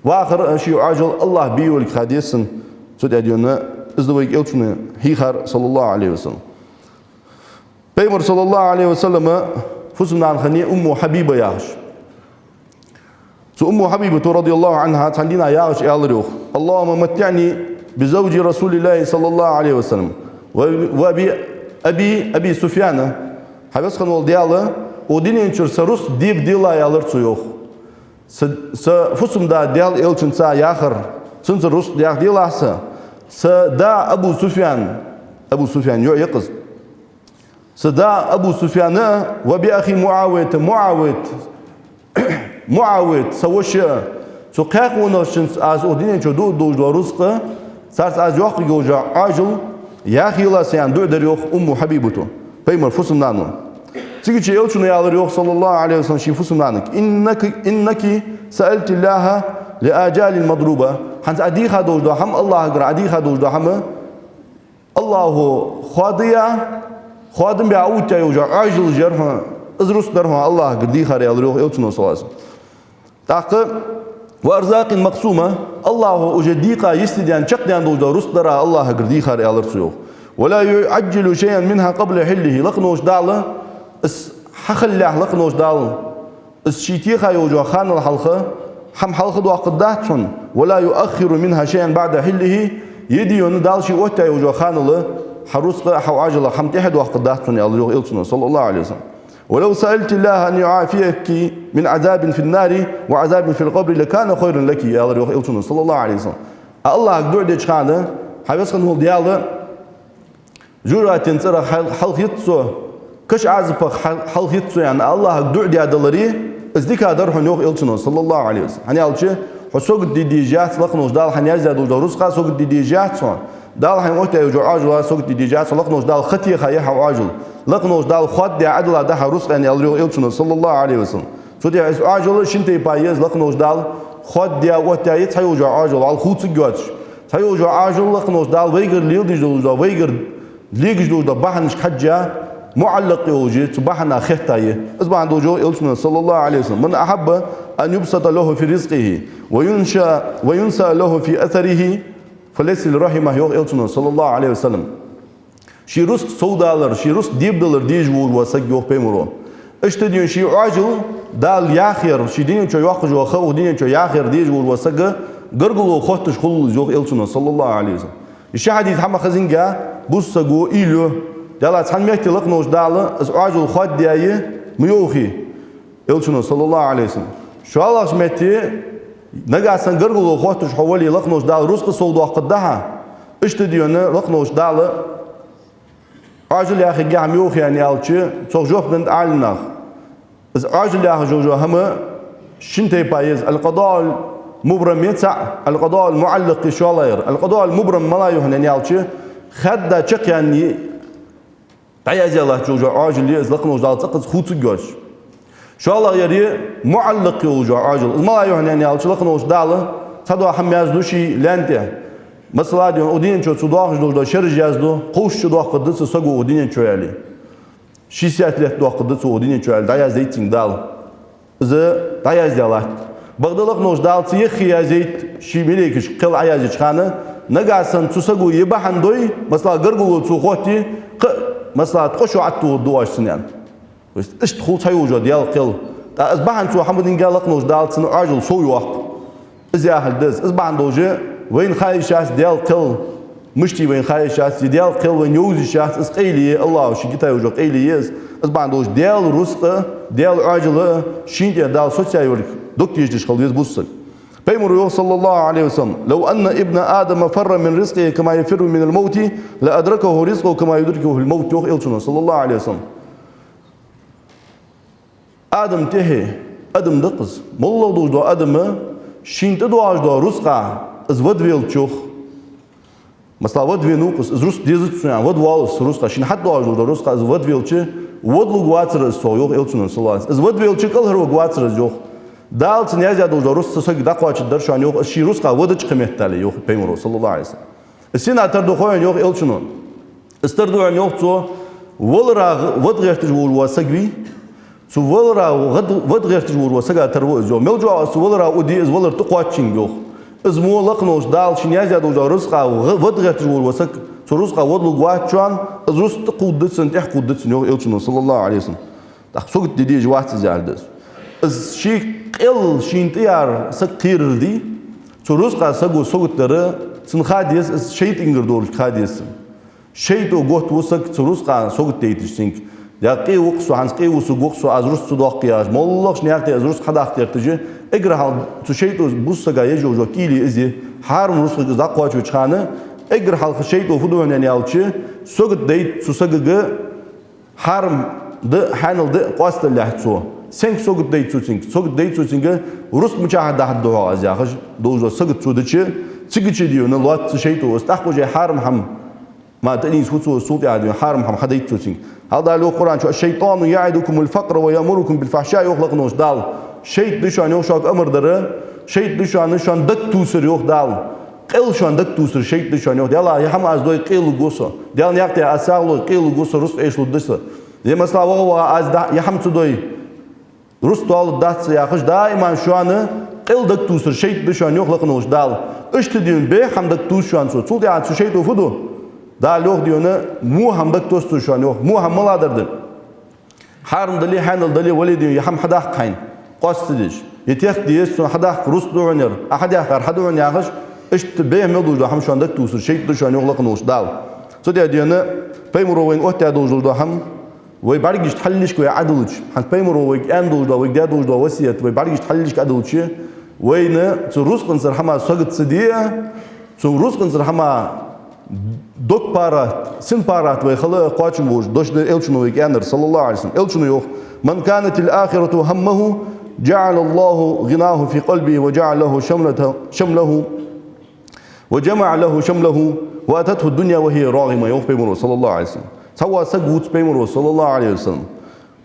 вахар, ший Ӏоажал АллахӀа бе йолга ха деза цунна. Цу тӀа дийна из да вайга Элчано хьийхар, саллаллахӀу Ӏалайхи ва саллам. Пайхамар, саллаллахӀу Ӏалайхи ва саллам, фусам-нана хиннай Умму Хьабиба яхаш. Цу Умму Хьабибата, радияллахӀу Ӏанха, цхьан дийнахьа яхаш аьлар йоах: اللهم متعني بزوج رسول الله صلى الله عليه وسلم وأبي، أبي، أبي سفيان. Хьа веза хинна вола Даьла, укх дунен чура са рузкъа дебаделахь, аьлар цо йоах. Са, са фусам-да Даьла Элчанца яхар, цунца рузкъа дехделахь са, са да Абу Суфьян, Абу Суфьян йоӀ я-кх из. Са да Абу Суфьян а, وبأخي معاوية, МуӀавият, МуӀавият, са воша а, Цу кхаь къонахчунца аз укх дунен чу дуа долаш дола рузкъа, царца аз йоаккхаргйолаш йола Ӏоажал яхъелахь са, аьнна, дуӀа даьд йоах Умму Хьабибата, пайхамара фусам-нанас. Цигача Элчано аьлар йоах, صلى الله عليه وسلم, ший фусам-нанага: «إنك، إنك سألت الله لآجال مضروبة». ХӀанз Ӏа дийха долаш дола хӀама, АллахӀагара Ӏа дийха долаш дола хӀама, АллахӀа хоадаяь, хоадам баь увттаяь йолаш йола Ӏоажалаш яр хьона, из рузкъа дар хьона АллахӀагара дийхар, аьлар йоах Элчано, صلى الله عليه وسلم. ТӀаккха: «وأرزاق مقسومة», АллахӀа уже дийкъа, йистедаьнна, чакхдаьнна долаш дола рузкъа дар Ӏа АллахӀагара дийхар, аьлар цо йоах. «ولا يعجل شيئا منها قبل حله», лакхаволча Дала из хьахиллалехь, лакхаволча Дала из ший теха йолаш йолча ханал хьалха хӀама хьалхадоаккхаргдац хьона, «ولا يؤخر منها شيئا بعد حله», е дийна Дала ший оттаяь йолаш йолча ханал хьа рузкъа, хьа Ӏоажал, хӀама тӀехьадоаккхаргдац хьона, аьлар йоах Элчано, صلى الله عليه وسلم. «ولو سألت الله أن يعافيك من عذاب في النار وعذاب في القبر لكان خيرا لك», аьлар йоах Элчано, صلى الله عليه وسلم. Ӏа АллахӀага дуӀа деча хана: «Хьай Веза хинна вола Даьла, жожагӀатен цӀерах хьал-, хьалхайийтта со, каша Ӏазапах хьал-, хьалхайийтта со», аьнна, Ӏа АллахӀага дуӀа даь даларе, из дика дар хьона, йоах Элчано, صلى الله عليه وسلم. ХӀана аьлча, хьо сагот де дезаш яц, лакхаволча Дала хьайна яздаь долаш дола рузкъа сагот де дезаш яц хьо. Дала хьайна оттаяь йолаш йола Ӏоажал сагот де дезаш яц хьо, лакхаволча Дала ха теха я хьа Ӏоажал. Лакхаволча Дала хоадаяь Ӏадала да хьа рузкъа, аьнна, аьлар йоах Элчано, صلى الله عليه وسلم. Цудухьа из Ӏоажал шин тайпара я из, лакхаволча Дала хоадаяь, оттаяь я цхьайолча Ӏоажал, вӀалла хувцаргйоацаш. Цхьайолча Ӏоажал лакхаволча Дала вайгара леладеш долаш дола, вайгара легаш долаш дола бахьанашка хьежжа, муӀаллакъ йолаш я, цу бахьанах хетта я. Из бахьан долаш йоах Элчано, صلى الله عليه وسلم: «من أحب أن يبسط له في رزقه وينشأ، وينسأ له في أثره فليصل رحمه», йоах Элчано, صلى الله عليه وسلم. Ший рузкъа совдалар, ший рузкъа дебадалар дезаш волаш вола саг, йоах пайхамаро, иштта дийна ший Ӏоажал Дала яхъяр, ший дунен чу йоаккхаш йола ха укх дунен чу яхъяр дезаш волаш вола саг гаргало хотташ хул из, йоах Элчано, صلى الله عليه وسلم. Из ши хьадис хьа ма хезинге, бусалба саго уйла ю: Даьла, цхьан метте лакхаволча Дала из Ӏоажал хоадаяь я ма йоахий Элчано, صلى الله عليه وسلم. ШоллагӀча метте, нагахьа санна гаргало хотташ хьо вале, лакхаволча Дала рузкъа совдоаккхаргда хьа, иштта дийна лакхаволча Дала Ӏоажал яхъергья хьа ма йоахий, аьнна, аьлча, цох жоп деннад Ӏаламнаха: из Ӏоажал яхаш йола хӀама шин тайпара я из: القضاء المبرم я цаӀ, القضاء المعلق я шоллагӀа яр. القضاء المبرم малагӀа я хьона, аьнна, аьлча, хадда чакхъяьнна дӀаяздаь латташ йола Ӏоажал я из, лакхаволча Дала цкъаза хувцаргйоацаш. ШоллагӀа яр я муӀаллакъ йолаш йола Ӏоажал. Из малагӀа я хьона, аьнна, аьлча, лакхаволча Дала цхьа дола хӀама язду ший лаьнта тӀа. Масала, дийна укх дунен чу цо доахаш долаш дола шераш язду, кховзткъа шу доаккхаргда цу саго укх дунен чу, аьле. Шестьдесят лет доаккхаргда цо укх дунен чу, аьле, дӀаяздаьд цунга Дала. Из дӀаяздаь латт. Бакъда лакхаволча Дала цу юхе яздаьд ший малейкашка кхел Ӏояздеча хана, нагахьа санна цу саго е бахьан дой, масала, гаргало цо хотте, кхы а, масала, ткъо шу Ӏотохаргда оаш цунна, аьнна. То есть иштта хул цхьайолча Даьла кхел. ТӀаккха из бахьан цо хьа ма динге, лакхаволча Дала цун Ӏоажал совйоаккх. Из яхилга да из. Из бахьан долаш вайна ха йиш яц Даьла кхел, мишта я вайна ха йиш яц, из Даьла кхел вайна йовза йиш яц, из къайле я, АллахӀа шийга йита йолаш йола къайле я из. Из бахьан долаш Даьла рузкъа, Даьла Ӏоажал шийна тӀа Дала соцаяь йолга дог тешадеш хила веза бусалба саг. Пайхамаро йоах, صلى الله عليه وسلم: «لو أن ابن آدم فر من رزقه كما يفر من الموت لأدركه رزقه كما يدركه الموت», йоах Элчано, صلى الله عليه وسلم. Адама тӀехье, адам да-кх из, моллагӀа долаш дола адам шийна тӀадоагӀаш долча рузкъах из вадвелча, йоах. Масала, вадвена ва-кх из, из рузкъа дезац сона, аьнна, вадвоал из рузкъах, шийна хьатӀадоагӀаш долаш дола рузкъах из вадвелча, водлургвацар из цох, йоах Элчано, صلى الله عليه وسلم. Из вадвелча, кӀалхарваргвацар из, йоах. Дала цунна яздаь долаш дола рузкъа цу сагага дӀакхоачаргдар шоана, йоах, из ший рузкъах вадача кхы меттел, йоах пайхамаро, صلى الله عليه وسلم. Из сенах тара да хой хьона, йоах Элчано. Из тара да хьона, йоах цо, валарах вада гӀерташ волаш вола саг вий, цу валарах вада, вада гӀерташ волаш волча сагах тара ва из, йоах. Мел чӀоагӀа из цу валарах уде, из валар тӀакхоаччийна, йоах. Из мо лакхаволча Дала шийна яздаь долча рузкъах ва-, вада гӀерташ волаш вола саг, цу рузкъах водлургвац шоана, из рузкъа тӀакхувргда цунна, тӀехьакхувргда цунна, йоах Элчано, صلى الله عليه وسلم. ТӀаккха сагот де дезаш вац из, яхилга да из. Из ший къел шийна тӀаяр саг кхерар дий, цу рузкъах саго сагот дар, цунна ха деза из шайтӀагара долга ха деза цунна. ШайтӀо готта ва саг цу рузкъах сагот дайташ цунга. Дякъе ва-кх со, хӀанз къе ва саг, ва-кх со, аз рузкъа ца доаккх яхаш, моллагӀча наькъа тӀа из рузкъа хьадаккха гӀерташ, эггара хьалха цу шайтӀо бусалба сага еш йолаш йола кийле из я. Хьарам рузкъага из дӀакхоачача хана, эггара хьалха шайтӀо фу ду хьона, аьнна, аьлча, сагот дайт цу сагага, хьарам да, хьанал да къоасталалехь цо. Сенга сагот дайт цо цунга? Сагот дайт цо цунга, рузкъа мичахьа дахьаргда хьогӀ аз яхаш долаш дола сагот цо дича, цигача дийна лоац цу шайтӀо из. ТӀаккха уже хьарам хӀама ма тӀанийс хӀу цо, цул тӀехьа дийна хьарам хӀама хьадайт цо цунга. ХӀаьта Дала йоах Къуръан чу: «الشيطان يعدكم الفقر ويأمركم بالفحشاء», йоах Лакхача волча Дала. ШайтӀа да шоана, йоах, шуга амар дар, шайтӀа да шоана, шоана даг тувсар, йоах Дала. Къел шоана даг тувсар шайтӀа да шоана, йоах. Даьла, ер хӀама аз дой, къелургва со. Даьла наькъа тӀа аз сагӀа лой, къелургва со, рузкъа эшалургда са. Е масала, ваха-ваха аз да-, ер хӀама ца дой, рузкъа тоалургдац са яхаш, даим шоана къел даг тувсар шайтӀа да шоана, йоах Лакхача волча Дала. Иштта дийна бӀеха хӀама даг тувс шоана цо. Цул тӀехьа цу шайтӀо фу ду? Дала йоах дийна, во хӀама даг тувс цо шоана, йоах. Во хӀама малагӀа дар да? Хьарам дале, хьанал дале, вале дийна, ер хӀама хьадаккха хьайна, къоастадеш. Е техка деза цунна хьадаккха, рузкъа да хьона ер, Ӏа хьадаьккхар хьа да хьона яхаш, иштта бӀеха мел долаш дола хӀама шоана даг тувсар шайтӀа да шоана, йоах Лакхача волча Дала. Цудухьа дийна Пайхамаро вайна оттадаь долаш дола хӀама, вай бӀаргашта хьаллашка вай Ӏодиллача, хӀанз Пайхамаро вайга аьнна долаш дола, вайга даь долаш дола васкет, вай бӀаргашта хьаллашка Ӏодиллача, вайна цу рузкъанцара хӀамах сагот ца де, цу рузкъанцара хӀамах дог паргӀата, син паргӀата вай хила кхоачам болаш дош да Элчано вайга аьннар, صلى الله عليه وسلم. Элчано йоах: «من كانت الآخرة همه جعل الله غناه في قلبه وجعل له شملته، شمله، وجمع له شمله وأتته الدنيا وهي راغمة», йоах Пайхамаро, صلى الله عليه وسلم. Цхьавола саг вувц, Пайхамаро, صلى الله عليه وسلم,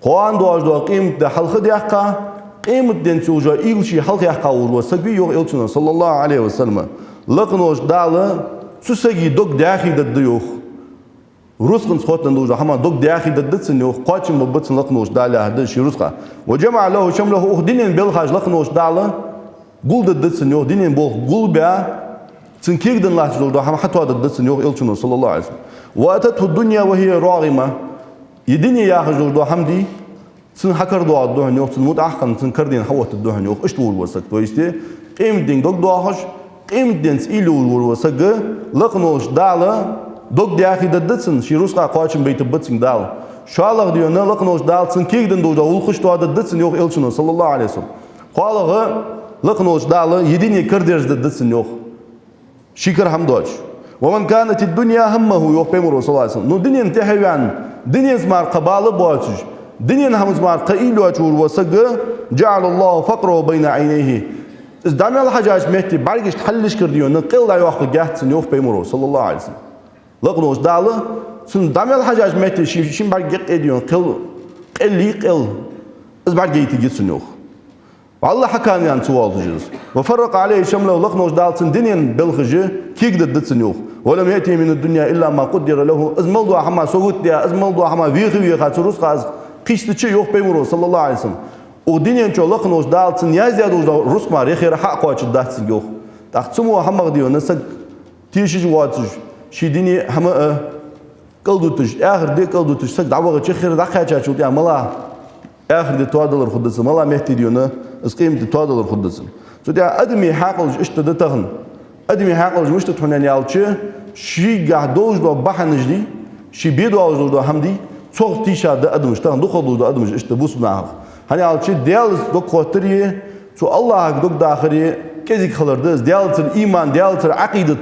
кхоана доагӀаш дола къематди хьалхадаьккха, къематденца йолаш йола уйла ший хьалхаяьккха волаш вола саг вий, йоах Элчано, صلى الله عليه وسلم. Лакхача волча Дала цу сага дог даьхий дергда, йоах. Рузкъанца хоттаденна долаш дола хӀама дог даьхий дергда цунна, йоах, кхоачам бергба цунна Лакхача волча Дала, яхаш да ший рузкъах. «وجمع له شمله», укх дунен балхаш Лакхача волча Дала гулдергда цунна, йоах, дунен балха гулбаь, цун кегаденна латташ долаш дола хӀама хьатоадергда цунна, йоах Элчано, صلى الله عليه وسلم. «وأتته الدنيا وهي راغمة». Ер дуне яхаш долаш дола хӀама дий, цунна хьакарадоагӀаргда хьона, йоах, цунна мутӀахьа хинна, цунна кара дена хьаоттаргда хьона, йоах, иштта волаш вола саг. То есть, къематденга дог доахаш, къематденца уйла йолаш вола саг, Лакхача волча Дала дог даьхий дергда цунна, ший рузкъах кхоачам байтаргба цунга Дала. ШоллагӀа дийна Лакхача волча Дала цун кегаденна долаш дола гӀулакхаш тоадергда цунна, йоах Элчано, صلى الله عليه وسلم. КхоалагӀа, Лакхача волча Дала ер дуне карадерзадергда цунна, йоах, ший кара хӀама доацаш. «ومن كانت الدنيا همه», йоах Пайхамаро, صلى الله عليه وسلم. Ну, дунен тӀехьа а ваьнна, дуненца мара кхы бала боацаш, дунен хӀамаца мара кхы уйла йоацаш волаш вола саг, «جعل الله فقره بين عينيه». Из дӀа мел хьежача метте бӀаргашта хьаллашкара дийна къел дӀайоаккхаргьяц цунна, йоах Пайхамаро, صلى الله عليه وسلم. Лакхача волча Дала цун дӀа мел хьежача метте ший, шин бӀарга юкъе дийна къел, къел, къел, из бӀаргаяйтаргья цунна, йоах. Валлахьи, хьакхана ваьнна ца воалаш из. «وفرق عليه شمله», Лакхача волча Дала цун дунен балхаш кегадергда цунна, йоах. «ولم يأته من الدنيا إلا ما قدر له». Из мел дола хӀама сагот даь, из мел дола хӀама веха-веха, цу рузкъах из кхийстача, йоах Пайхамаро, صلى الله عليه وسلم, укх дунен чу Лакхача волча Дала цунна яздаь долаш дола рузкъа мара яхар хьа а кхоачаргдац цунга, йоах. ТӀаккха цу мо хӀамах дийна саг тешаш воацаш, ший дунен хӀама а кӀалдуташ, ахарат ди а кӀалдуташ, саг дӀавахача, хӀара дӀакхаьчачул тӀехьагӀа мала ахарат ди тоадалар хургда цунна, мала метте дийна из къематди тоадалар хургда цунна. Цудухьа адамий хьаькъалаш иштта да тахан. Адамий хьаькъалаш мишта да хьона аьлча, шийгахь долаш дола бахьанаш дий, ший бе доалаш долаш дола хӀама дий, цох тийша да адамаш тахан, дукхагӀа долаш дола адамаш иштта да бусалба нахах. ХӀана аьлча, Даьлаца дог хоттари, цу АллахӀага дог дахари кӀезига хилар да из, Даьлацара иман, Даьлацара Ӏакъидат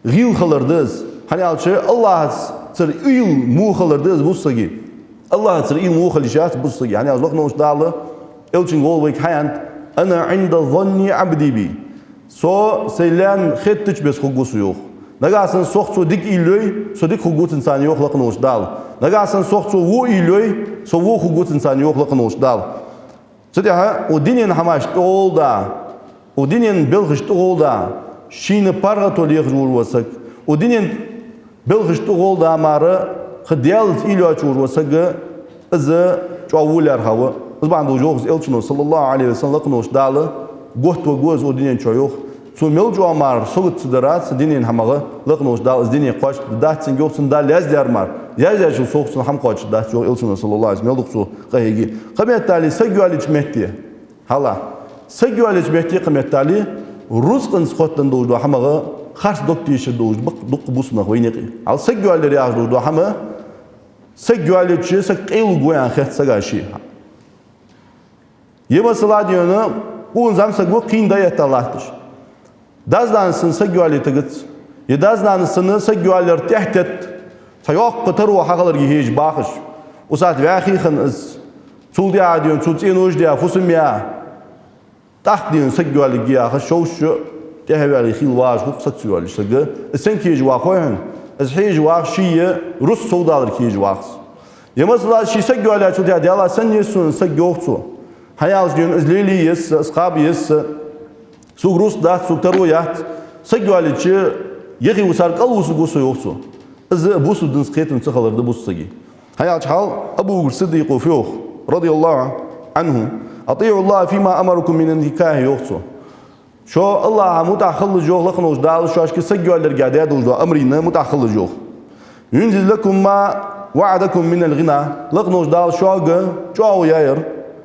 гӀийла хилар да из. ХӀана аьлча, АллахӀацара уйла во хилар да из бусалба сага. АллахӀацара уйла во хила йиш яц бусалба сага. ХӀана аьлча, Лакхача волча Дала Элчанга гӀолла вайга хьаьннад: «أنا عند ظن عبدي بي». Со сай лаьна хеттача беса хургва со, йоах. Нагахьа санна сох цо дика уйла йой, со дика хургва цунцара, йоах Лакхача волча Дала. Нагахьа санна сох цо во уйла йой, со во хургва цунцара, йоах Лакхача волча Дала. Цудухьа укх дунен хӀамашта тӀагӀолла да, укх дунен балхашта тӀагӀолла да, шийна паргӀато лехаш волаш вола саг, укх дунен балхашта тӀагӀолла да мара, кхы Даьлаца уйла йоацаш волаш вола саг, из чӀоагӀа во лаьрхӀа ва. Из бахьан долаш йоах из Элчано, صلى الله عليه وسلم, Лакхача волча Дала готта варгва из укх дунен чу, йоах. Цо мел чӀоагӀа мара сагот ца дарах, цу дунен хӀамах, Лакхача волча Дала из дуне кхоачаргдац цунга, йоах, цунна Дала яздаьр мара. Яздаьчул совгӀа цунна хӀама кхоачаргдац, йоах Элчано, صلى الله عليه وسلم, мел дукха цо къахьега. Кхы меттел саг йоалаеча метте, хьажал, саг йоалаеча метте, кхы меттел рузкъанца хоттаденна долаш дола хӀамах харц дог тешаш долаш ба дукха бусалба нах вайна юкъе. Хьажал, саг йоалаяр яхаш долаш дола хӀама, саг йоалаеча саг къелургва аьнна хет сага ший. Е масала дийна, укхун зӀамсаг ва, кхийна дӀаэтта латташ. Дас-нанас санна саг йоалаяйтагац. Е дас-нанас санна саг йоалаяр тӀехьатетт, цхьа йоккха таро хьахиларга хьежаш бахаш. Укх сахьате ваьхий хинна из. Цул тӀехьа дийна цу цӀенош де фусам я. ТӀаккха дийна саг йоалларгья яхаш, шовзткъа шу тӀехьа ваьле хила вагӀаш хул саг ца йоаллача сага. Из сенна кхераш ва хой хьона? Из хьежаш ва ший рузкъа совдалар кхераш ва из. Е масала, ший саг йоаллачул тӀехьа: «Даьла, санна еза сона саг», йоах цо. ХӀана аьлча дийна из лелае еза, из кхаба еза. Сога рузкъа дац, сога таро яц. Саг йоаллача, яхий вусар кӀалвусаргва со, йоах цо. Из бусалба динца кхетам ца хилар да бусалба сага. ХӀана аьлча хьал Абу Бакр Сиддикъа фу йоах, رضي الله عنه: «أطيعوا الله فيما أمركم من النكاح», йоах цо. Шо АллахӀа мутӀахьа хилалаш, йоах, лакхаволча Дала шоашка саг йоалларгахьа даь долаш дола амарна мутӀахьа хилалаш, йоах. «ينجز لكم ما وعدكم من الغنى». Лакхаволча Дала шуга чӀоагӀо яьяр.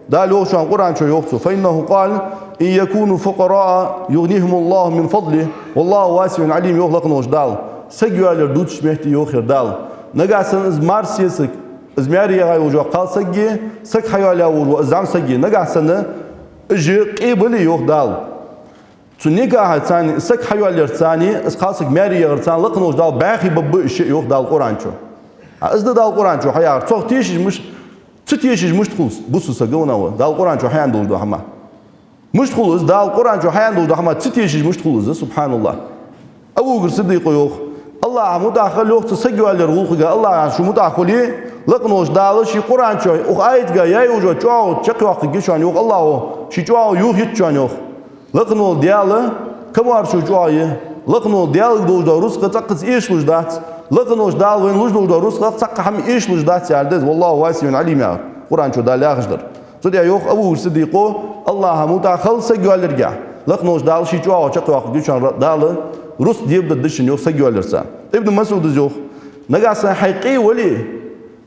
Дала йоах шоана Къуръан чу, йоах цо: «فإنه قال: إن يكونوا فقراء يغنهم الله من فضله والله واسع عليم», йоах лакхаволча Дала. Саг йоаллар дувцача метте йоах ер Дала: нагахьа санна из марсесаг, из маьре яха йолаш йола кхалсаг е, саг хьайоаллаяь волаш вола из зӀамсаг е, нагахьа санна уж къе бале, йоах Дала, цу никахьаца, саг хьайоаллаярца, из кхалсаг маьре яхарца лакхаволча Дала бӀаьхий баргба уж шиъ, йоах Дала Къуръан чу. А из да Дала Къуръан чу хьаяхар. Цох тешаш миш-, ца тешаш мишта хул бусалба саг, ванна ва, Дала Къуръан чу хьаяьнна долаш дола хӀама? Мишта хул из Дала Къуръан чу хьаяьнна долаш дола хӀама ца тешаш мишта хул из, субхьаналлахӀ? Абу Бакр Сиддикъа йоах: АллахӀа мутӀахьа хила, йоах, цу саг йоаллара гӀулакхага, АллахӀа шу мутӀахьа хуле, лакхаволча Дала ший Къуръан чу, укх аятага яь йолаш йола чӀоагӀо чакхйоаккхаргья шоана, йоах, АллахӀа ший чӀоагӀо юхайийтаргда шоана, йоах. Лакхаволча Даьла камаьршо чӀоагӀа я. Лакхаволча Даьлага долаш дола рузкъа цӀаккха эшалуш дац. Лакхаволча Дала вайна луш долаш дола рузкъах цхьаккха хӀама эшалуш дац, яхар да из. «والله واسع عليم», яхар Къуръан чу Дала яхаш дар. Цудухьа йоах Абу Бакр Сиддикъа: АллахӀа мутӀахьа хила саг йоалларгахьа, лакхаволча Дала ший чӀоагӀо чакхйоаккхаргья шоана, Дала рузкъа дебадергда шоана, йоах, саг йоалларца. Ибн МасӀуда йоах: нагахьа санна хьай къе вале,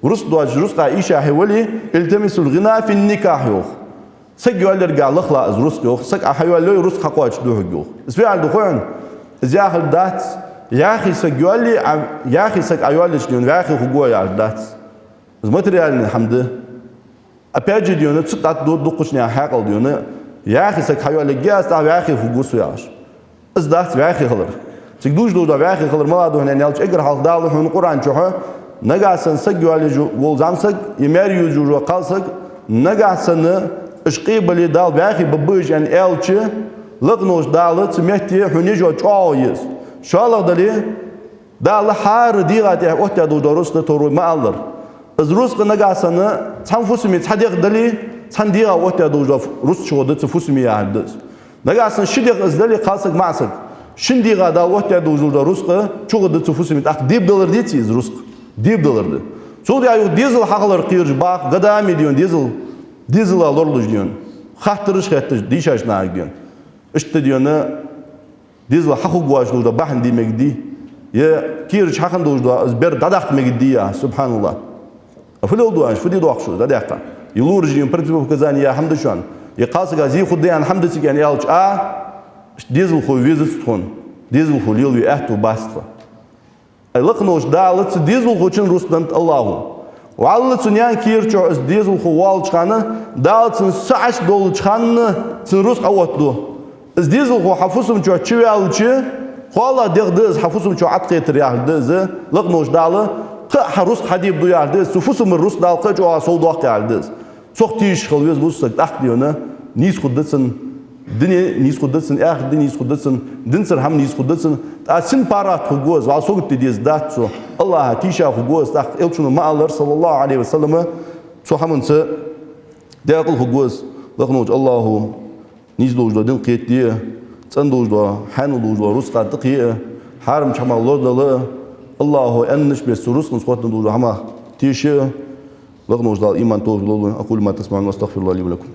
рузкъа доацаш, рузкъа ийша хьо вале, «التمسوا الغنى في النكاح», йоах. Саг йоалларгахьа лахалахь из рузкъа, йоах, саг Ӏа хьайоалле, рузкъа хьакхоачаргда хьога, йоах. Из фу аьлча да хой хьона? Из яхилга дац, яхий саг йоалле, Ӏа, яхий саг Ӏа йоаллача дийна ваьхий хургва яхилга дац. Из материальни хӀама да. Опять же дийна, цу тӀа да дукхача наьха хьаькъал дийна: яхий саг хьайоалларгья аз, тӀаккха ваьхий хургва со, яхаш. Из дац ваьхий хилар. Цига дувцаш долаш да ваьхий хилар, малагӀа да хьона аьлча, эггара хьалха Дала йоах хьона Къуръан чу: нагахьа санна саг йоаллаеш вола зӀамсаг е маьре йоаллаеш вола кхалсаг, нагахьа санна уж къе бале, Дала бӀаьхий баргба уж, аьнна аьлча, лакхаволча Дала цу метте хьона еш йола чӀоагӀо я из. ШоллагӀа дале, Дала хӀара дегӀа тӀа оттадаь долаш дола рузкъа да товр вай ма аллара. Из рузкъа нагахьа санна цхьан фусаме цхьа дегӀ дале, цхьан дегӀа оттадаь долаш дола рузкъа чугӀоргда цу фусаме, яхилга да из. Нагахьа санна ши дегӀ из дале, кхалсаг, маӀасаг, шин дегӀа Дала оттадаь долаш дола рузкъа чугӀоргда цу фусаме, тӀаккха дебадалар деций из рузкъа? Дебадалар да. Цудухьа йоах, дезал хьахилар кхераш бах, годами дийна дезал, дезала лоралуш дийна, хаттараш хетташ дийшача нахага дийна. Иштта дийна дезал хьахургволаш долаш дола бахьан де мегадий? Е кхераш хьахинна долаш дола из бер дӀадаккха мегадий, яхаш, субхьаналлахӀ. А фу леладу аьнна, фу де доахк шо из дӀадаьккха? Е лораш дийна противопоказани яь хӀама да шоана? Е кхалсага зе хургда аьнна хӀама да цига, аьнна аьлча, а, иштта дезалхо везац тхона, дезалхо лелаве аьттув бац тха. Ай, лакхаволча Дала цу дезалхочунна рузкъа деннад АллахӀа. ВаллахӀи, цу наьна кера чу из дезалхо воаллача хана, Дала цунна са Ӏочудовлача хана цунна рузкъа Ӏооттаду. Из дезалхо хьа фусам чу чуваьлча, кхоалагӀа дегӀ да из хьа фусам чу Ӏокхетар, яхилга да из, лакхаволча Дала кхы а хьа рузкъа хьадебаду, яхилга да из, цу фусамара рузкъа Дала кхы а чӀоагӀа совдоаккх, яхилга да из. Цох тешаш хила веза бусалба саг, тӀаккха дийна нийса хургда цун дуне, нийса хургда цун ахарт, нийса хургда цун динцара хӀама, нийса хургда цун. ТӀаккха син паргӀата хургва из, вӀалла сагота де дезаш дац цо. АллахӀа тийша хургва из, тӀаккха Элчано ма аллара, صلى الله عليه وسلم, цу хӀаманца даькъала хургва из. Лакхаволча АллахӀа нийса долаш дола дин кхетаде, цӀена долаш дола, хьаьнала долаш дола рузкъа тӀакхе а, хьарамча хӀамах лорадала а, АллахӀа аьннача беса цу рузкъанца хоттаденна долаш дола хӀамах теша а, лакхаволча Дала иман, товфикъ лолда. أقول ما تسمعون وأستغفر الله لي ولكم.